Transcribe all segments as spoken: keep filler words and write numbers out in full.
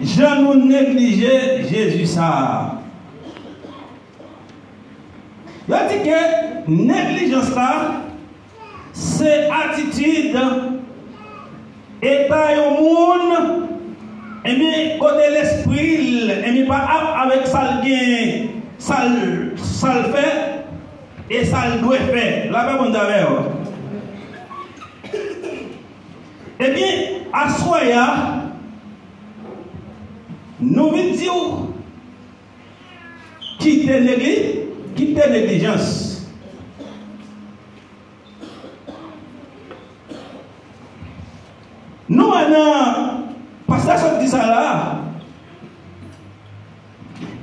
Jan nou neglije Jezi sa a. Yo di ke neglijans la, se atitid, eta yon moun, ebyen, kote lespri l, ebyen, pa ap avèk sa l gen, sa l, sa l fè, e sa l dwe fè. Lapè Bondye avè w. Ebyen, aswè a, nou vin di w, kite negli-, kite neglijans. Nou wè nan pastè sot di sa la,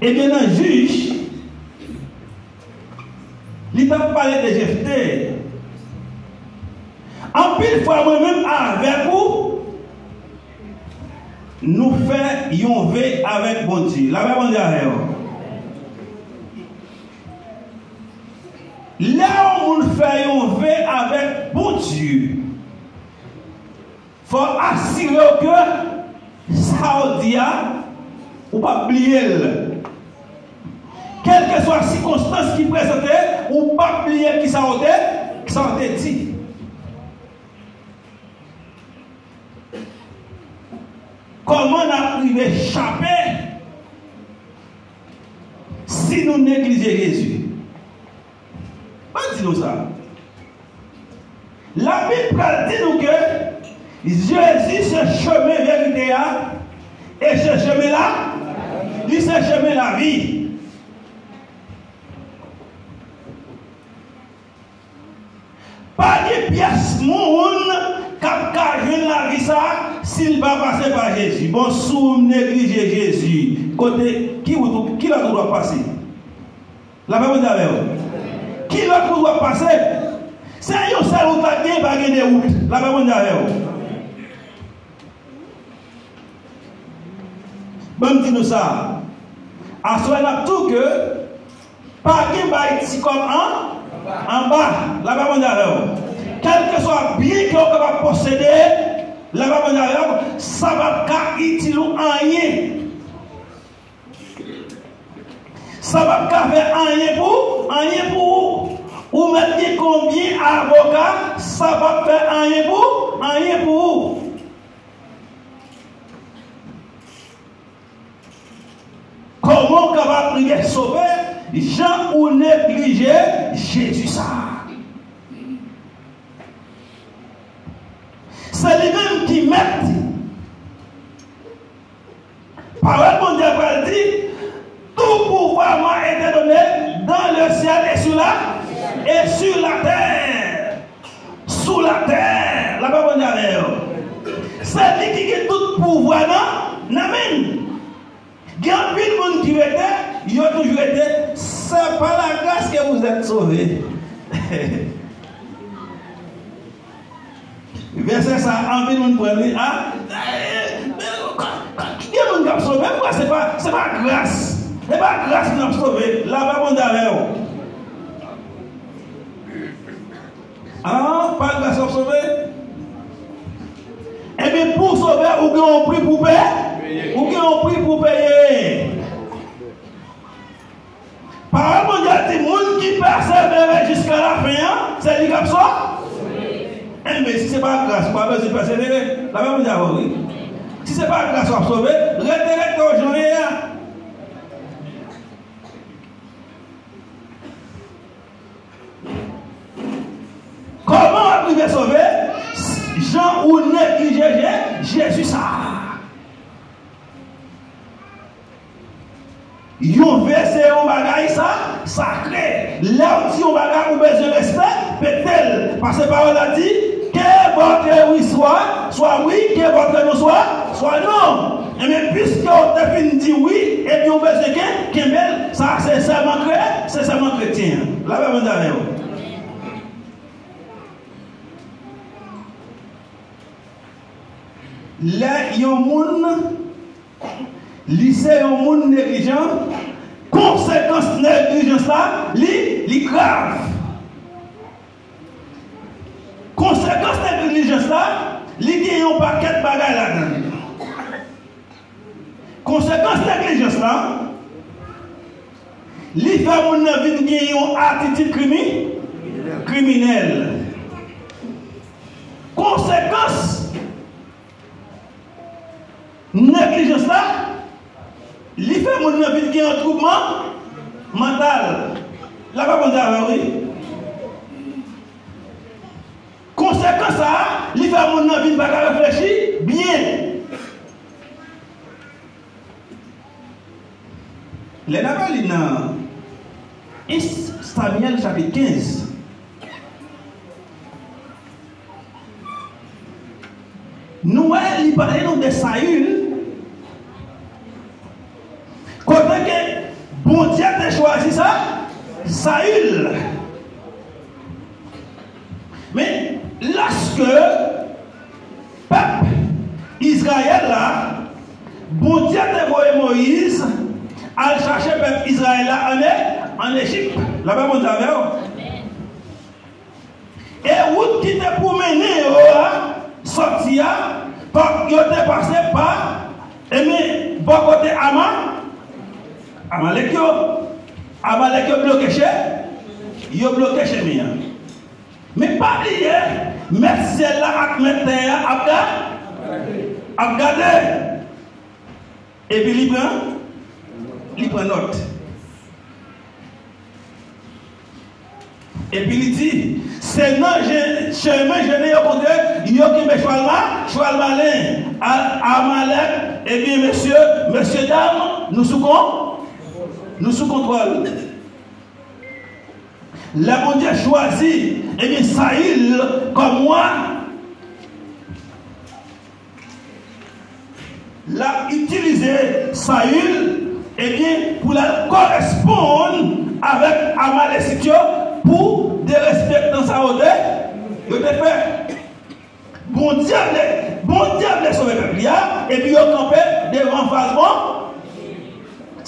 ebyen, nan Jij, li t ap pale de Jefte. Anpil fwa, mwen menm avèk ou, nou fè yon ve avèk Bondye. Lapè Bondye avè w. Lè yon moun fè yon ve avèk Bondye, fò w asire w ke sa w di a, ou p ap bliye l. Kèlkeswa sikonstans ki prezante, ou p ap bliye kisa w te, kisa w te di. Kòman n ap rive chape si nou neglije Jezi? Ban m di nou sa. Labib pral di nou ke Jezi se chemen verite a, e se chemen la, li se chemen lavi. Pa gen pyès moun k ap ka jwenn lavi sa a si l pa pase pa Jezi. Bon, si w neglije Jezi, kote, ki wout ou, ki lòt wout w ap pase? Lapè Bondye avè w. Ki lòt wout w ap pase? Se yon sèl wout la gen, pa gen de wout. Lapè Bondye avè w. Ban m di nou sa. Aswè n ap di w ke pa gen bay ti kòb an, anba. Lapè Bondye avè w. Kèlkeswa byen ke w kapab posede, lapè Bondye avè w, sa p ap ka itil ou anyen. Sa p ap ka fè anyen pou, anyen pou ou. Ou mèt gen konbyen avoka, sa p ap fè anyen pou, anyen pou ou. Kòman w kapab rive sove jan ou neglije Jezi sa a? Se li menm ki mèt. Pawòl Bondye pral di, tout pouvoir m'a été donné dans le ciel et sur la, et sur la terre. Sou latè, lapè Bondye avè yo. Se li ki gen tout pouvwa nan, nan men l. Gen anpil moun ki rete, yo toujou rete, c'est par la grâce que vous êtes sauvés. Vèsè sa, anpil moun pran li, a, gen moun k ap sove, m kwè se pa, se pa gras, se pa gras nou ap sove, lapè Bondye avè yo. A, pa gras w ap sove? Ebyen, pou w sove, ou gen yon pri pou peye. Ou gen yon pri pou peye. Pawòl Bondye a di, moun ki pèsevere jiska lafen an, se li k ap sove. Enben, si se pa gras, ou pa bezwen pèsevere. Lapè Bondye avè w, wi. Si se pa gras w ap sove, rete, rete w jan w ye a. Kòman w ap rive sove? Jan ou neglije Je-, Jezi sa a. Yon ve se yon bagay sa, sakre. Lè w di yon bagay, ou bezwen respekte l. Paske pawòl la di, que votre oui soit, soit oui, que votre non soit, soit non. Enben, piske w te fin di wi, epi w bezwen ken-, kenbe l, sa se sèman kre-, se sèman kretyen an. Lapè Bondye avè w. Lè yon moun, li se yon moun neglijan, konsekans neglijans la, li, li grav. Konsekans neglijans la, li gen yon pakèt bagay ladan l. Li fè moun nan vin gen yon atitid krimi, kriminèl. Konsekans neglijans la, li fè moun nan vin gen yon twoubman mantal. Lapè Bondye avè w, wi. Konsekans sa a, li fè moun nan vin pa ka reflechi byen. Lè n ap li nan en Samyèl chapit kenz, nou wè li pale nou de Sayil, kote ke Bondye te chwazi sa, Sayil. Men, lòske pèp Izrayèl la, Bondye te voye Moyiz al chache pèp Izrayèl la ann E-, ann Ejip. Lapè Bondye avè w. E wout ki te pou mennen yo a, sòti a, pa, yo te pase pa, ebyen, bò kote Ama, Amalèk yo. Amalèk yo bloke che-, yo bloke chemen an. Men pa bliye, Mèt syèl la ak Mèt tè a ap ga-, ap gade. Epi li pran, li pran nòt. Epi li di, se nan je-, chemen Jenè yo kontre, yo kenbe chwal ma-, chwal malen. A-, Amalèk, ebyen, mesye, mesye dam, nou sou kon-, nou sou kontwòl. Lè Bondye chwazi, ebyen, Sayil kòm wa, l ap itilize Sayil, ebyen, pou l al koresponn avèk Amalesit yo pou derespektan sa yo te, yo te fè. Bondye vle, Bondye vle sove pèp li a, epi yo kanpe devan fas bon.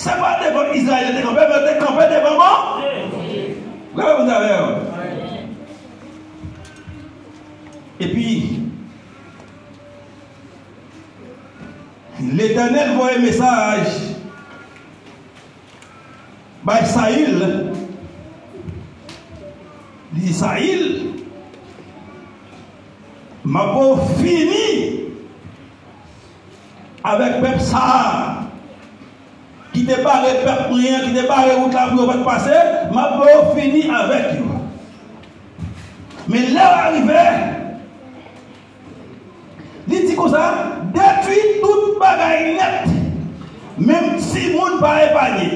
Se pa devan Izrayèl yo te kanpe, men yo te kanpe devan bon. Gade Bondye avè yo. Epi, Letènèl voye mesaj bay Sayil. Li di, Sayil, m ap fini avèk pèp sa a ki te bare pèp mwen an, ki te bare wout la pou yo pa t pase, m ap fini avèk yo. Men lè w arive, li di konsa, detwi tout bagay nèt. Menm timoun pa epanye.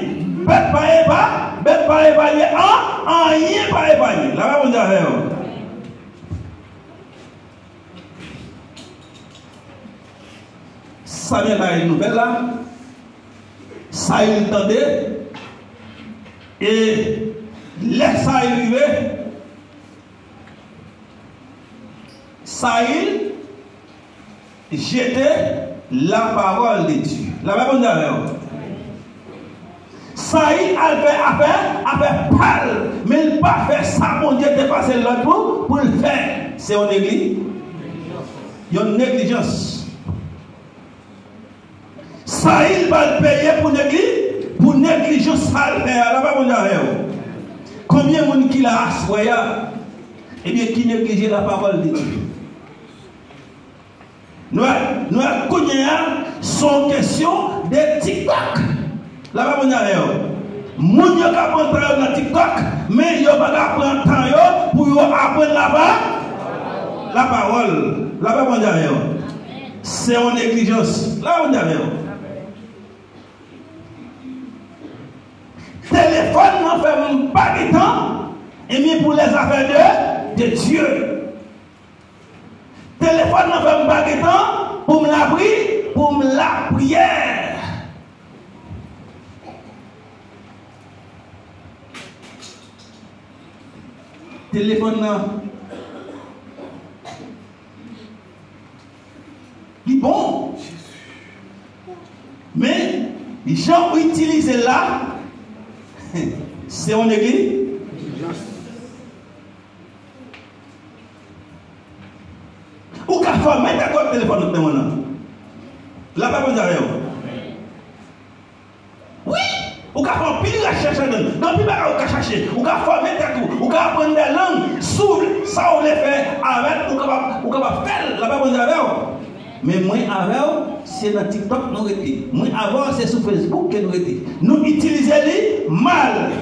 Bèt pa epa-, bèt pa epanye. An, anyen pa epanye. Lapè Bondye avè yo. Samyèl bay nouvèl la. Sayil tande. E lè Sayil rive, Sayil jete la parole de Dieu. Lapè Bondye avè w. Sayil al fè afè, afè pa l, men l pa fè sa Bondye te pase l lòd pou, pou l fè. Se yon negli-, yon neglijans. Sayil pral peye pou negli-, pou neglijans sa l fè a. Lapè Bondye avè w. Konbyen moun ki la aswè a, ebyen, ki neglije la parole de Dieu? Nou wè, nou wè kounye a, se yon kesyon de TikTok. Lapè Bondye avè w. Moun yo ka pran tan yo nan TikTok, men yo pa ka pran tan yo pou yo aprann lapa-, lapawòl. Lapè Bondye avè w. Se yon neglijans. Lapè Bondye avè w. Telefòn nan fè m pa gen tan, ebyen, pou les affaires de, de Dieu. Telefòn nan fè m pa gen tan pou m lapri-, pou m lapriyè. Telefòn nan, li bon. Men, jan w itilize l la, se yon negli-, Ou ka fòme tèt ou ak telefòn nan men w nan. Lapè Bondye avè w. ka fè anpil rechèch ladan l. Gen anpil bagay ou ka chache. Ou ka fòme tèt ou. Ou ka aprann de lang. Si w vle, sa w vle fè avè l, ou kapab, ou kapab fè l. Lapè Bondye avè w. Men mwen avè w, se nan TikTok nou rete. Mwen avè w, se sou Facebook ke nou rete. Nou itilize li mal.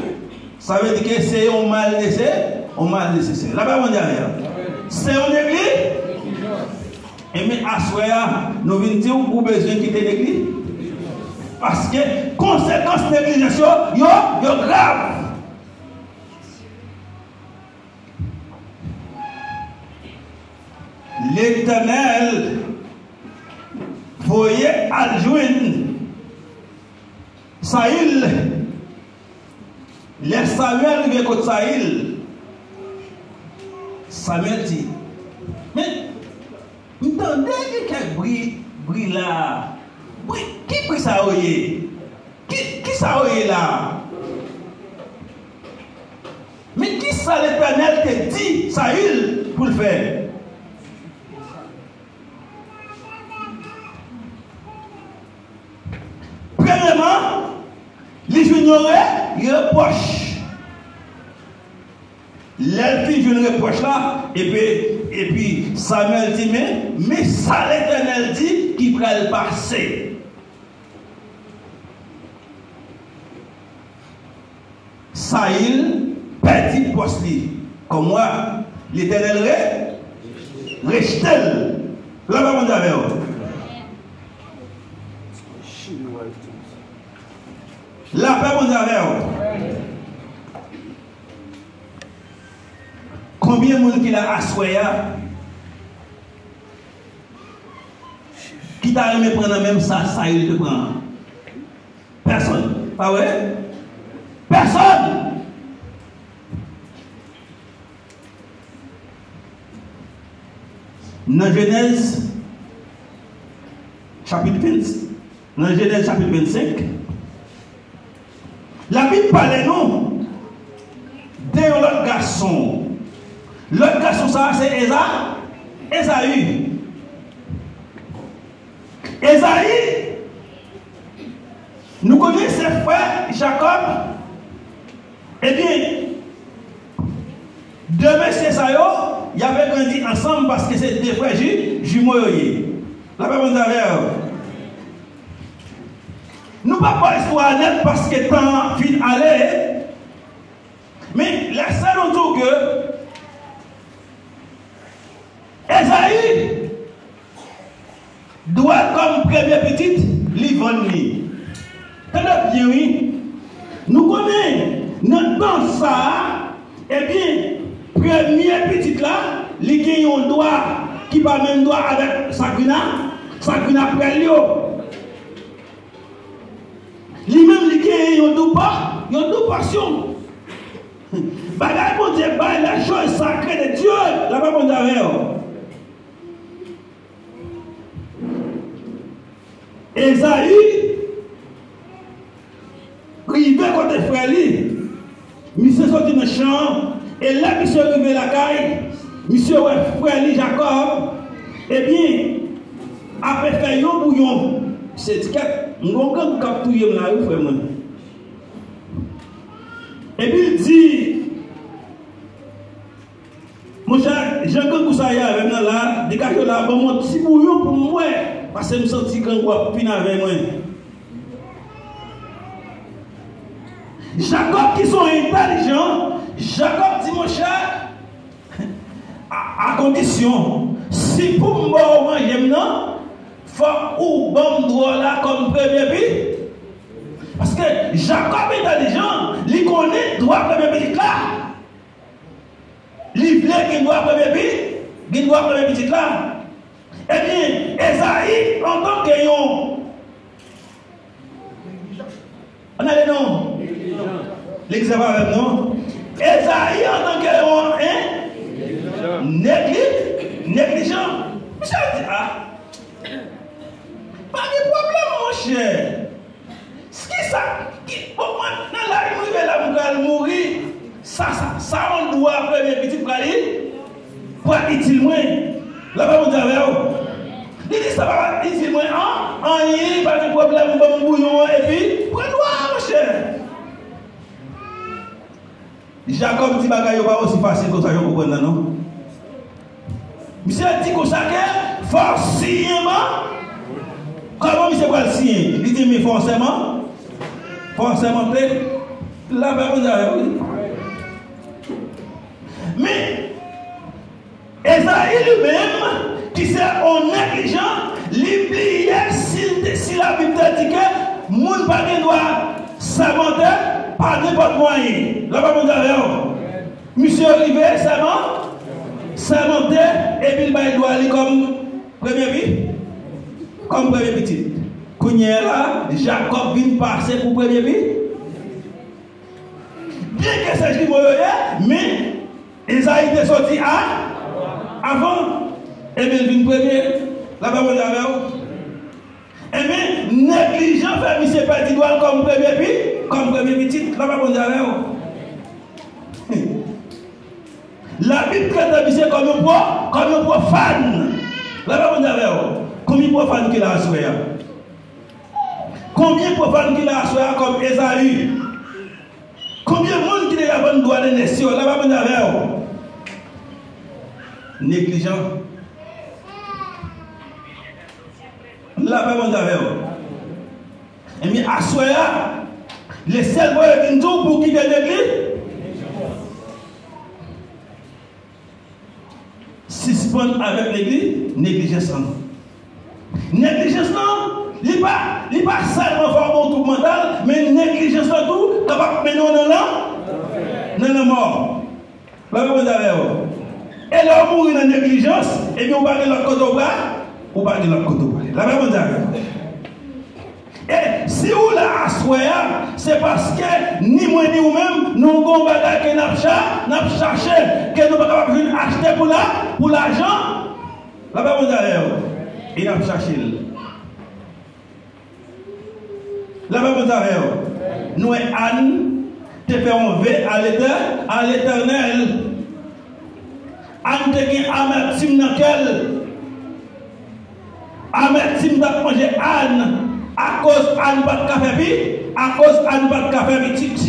Sa vle di ke se yon mal nesesè, yon mal nesesè. Lapè Bondye avè w. Se yon negli-, Ebyen, aswè a, nou vin di w ou bezwen kite neglijans. Paske konsekans neglijans yo, yo, yo grav. Letènèl voye al jwenn Sayil. Lè Samyèl rive kot Sayil, Samyèl di, "Men, m tande gen kèk bri, bri la. Bri, ki bri sa yo ye? Ki, ki sa yo ye la?" Men ki sa Letènèl te di Sayil pou l fè? Premyèman, li jwenn yon re-, repwòch. Lè l fin jwenn repwòch la, epi, epi Samyèl di, "Men, men sa Letènèl di ki pral pase." Sayil pèdi pòs li kòm wa. Letènèl re-, rejte l. Lapè Bondye avè w. Lapè Bondye avè w. Konbyen moun ki la aswè a ki ta renmen pran nan menm sa Sayil te pran an? Pèsonn. Pa vre? Pèsonn! Nan Jenèz, chapit ven, nan Jenèz, chapit vennsenk, Labib pale nou de yon lòt gason. Lòt gason sa a se Eza-, Ezayi. Ezayi, nou konnen se frè Jakòb. Ebyen, de mesye sa yo, y ap grandi ansanm paske se de frè ji-, jimo yo ye. Lapè Bondye avè w. Nou p ap ba w istwa a nèt paske tan an fin ale. Men, lè sèl nou di w ke Ezayi dwa kòm premye pitit, li vann li. Tande byen, wi. Nou konnen, nan tan sa a, ebyen, premye pitit la, li gen yon dwa ki pa menm dwa avèk sa ki nan, sa ki nan prè l yo. Li menm, li genyen yon dou pò-, yon dou pòsyon. Bagay Bondye bay, les choses sacrées de Dieu, lapè Bondye avè w. Ezayi rive kote frè li. Misye soti nan chan an, e lè misye rive lakay, misye wè frè li Jakòb, ebyen, ape fè yon bouyon. Se ti kèt, m gon grangou k ap touye m la, wi, frè mwen. Epi l di, "Monchè, jan grangou sa ye avè m nan la, degaje w la, ban m yon ti bouyon pou m bwè, paske m santi grangou ap fin avè mwen." Jakòb ki se yon entèlijan, Jakòb di, "Monchè, a, a kondisyon, si pou m ba w manje m nan, fòk ou ban m dwa w la kòm premye pi." Paske Jakòb entèlijan, li konnen dwa premye pitit la. Li vle gen dwa premye pi-, gen dwa premye pitit la. Ebyen, Ezayi, antanke yon, ann ale non. Legliz la pa avè m non. Ezayi, antanke yon, en? Negli-, neglijan. Misye di, a, pa gen pwoblèm, monchè. Kisa ki, bon, mwen, nan laj m rive la, m pral mouri. Sa, sa, sa yon dwa premye pitit pral, pral itil mwen. Lapè Bondye avè w. Li di, "Sa pa pral itil mwen an, anyen, pa gen pwoblèm, ban m bouyon an, epi pran dwa a, monchè." Jakòb di bagay yo pa osi fasil konsa jan w konprann nan, non. Misye di konsa ke fò w siyen man. Kòman misye pral siyen? Li di, men fòseman, fòseman, te, lapè Bondye avè w, wi. Men, Ezayi li menm, ki se yon neglijan, li bliye si, si Labib te di ke moun pa gen dwa sèmante pa nenpòt mwayen. Lapè Bondye avè w. Misye rive sèman, sèmante, epi l bay dwa li kòm premye pi, kòm premye pitit. Kounye a la, Jakòb vin pase pou premye pi. Byenke se jimo yo ye, men Ezayi te soti a, avan, ebyen l vin premye. Lapè Bondye avè w. Ebyen, neglijan fè misye pèdi dwa l kòm premye pi, kòm premye pitit. Lapè Bondye avè w. Labib trete misye kòm yon pwo, kòm yon pwofàn. Lapè Bondye avè w. Konbyen pwofàn ki la aswè a? Konbyen pwofàn ki la aswè a kòm Ezayi? Konbyen moun ki deja vann dwa de nès yo? Lapè Bondye avè w. Neglijan. Lapè Bondye avè w. Ebyen, aswè a, le sèl mwayen vin di w pou w kite neglijan. Sispann avèk negli-, neglijans lan. Neglijans lan, li pa, li pa sèlman fè w gen yon twoub mantal, men neglijans lan tou kapab mennen w nan lan-, nan lanmò. Lapè Bondye avè w. E lè w mouri nan neglijans, ebyen, ou pa gen lòt kote w pral, ou pa gen lòt kote w prale. Lapè Bondye avè w. E si w la aswè a, se paske ni mwen ni ou menm, nou gen yon bagay ke n ap cha-, n ap chache, ke nou pa kapab jwenn achte pou la, pou lajan. Lapè Bondye avè w. E n ap chache l. Lapè Bondye avè w. Nou wè Ann te fè yon ve a Letè-, a Letènèl. Ann te gen amètim nan kè l. Amètim t ap manje Ann, akoz Ann pa t ka fè pi-, akoz Ann pa t ka fè pitit.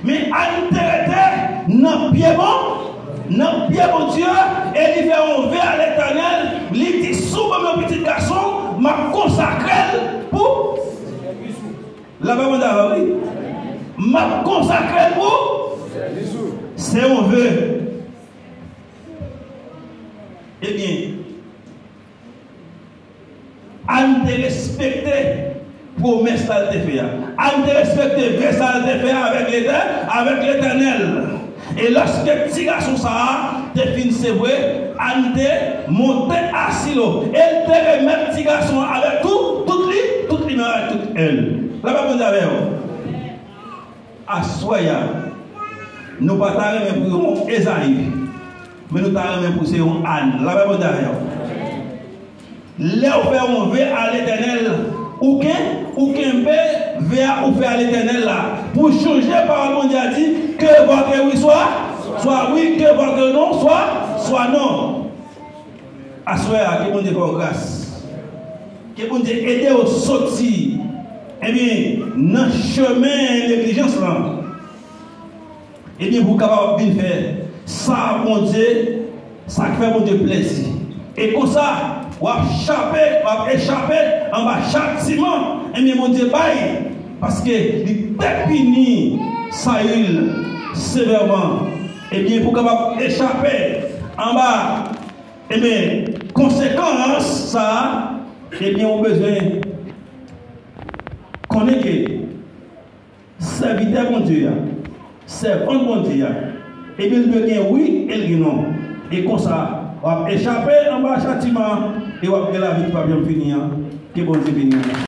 Men Ann te rete nan pye Bon-, nan pye Bondye, e li fè yon ve a Letènèl, li di, "Si w ban m yon pitit gason, m ap konsakre l pou," lapè Bondye avè w, wi. "M ap konsakre l pou," se yon ve. Ebyen, Ann te respekte pwomès sa l te fè a. Ann te respekte ve sa l te fè a avèk Letè-, avèk Letènèl. E lòske ti gason sa a te fin sevre, Ann te monte a Silo. E l te remèt ti gason an avèk tout, tout li, tout li menm avèk tout èl. Lapè Bondye avè w. Aswè a, nou pa ta renmen pou yon Ezayi, men nou ta renmen pou se yon Ann. Lapè Bondye avè w. Lè w fè yon ve a Letènèl, ou ken-, ou kenbe ve a ou fè a Letènèl la. Pou chonje pawòl Bondye a di, que votre oui soit, soit oui, que votre non soit, soit non. Aswè a, ke Bondye fè w gras. Ke Bondye ede w soti, ebyen, nan chemen neglijans lan. Ebyen, pou w kapab vin fè sa Bondye, sa k fè Bondye plezi. E konsa, w ap chape, w ap echape anba chatiman, ebyen, Bondye bay, paske li te pini Sayil sevèman. Ebyen, pou w kapab echape anba, ebyen, konsekans sa a, ebyen, ou bezwen konnen ke sèvitè Bondye a, sèvant Bondye a, ebyen, l dwe gen wi e l gen non. E konsa, w ap echape anba chatiman an e w ap gen lavi ki p ap janm fini an. Ke Bondye beni w.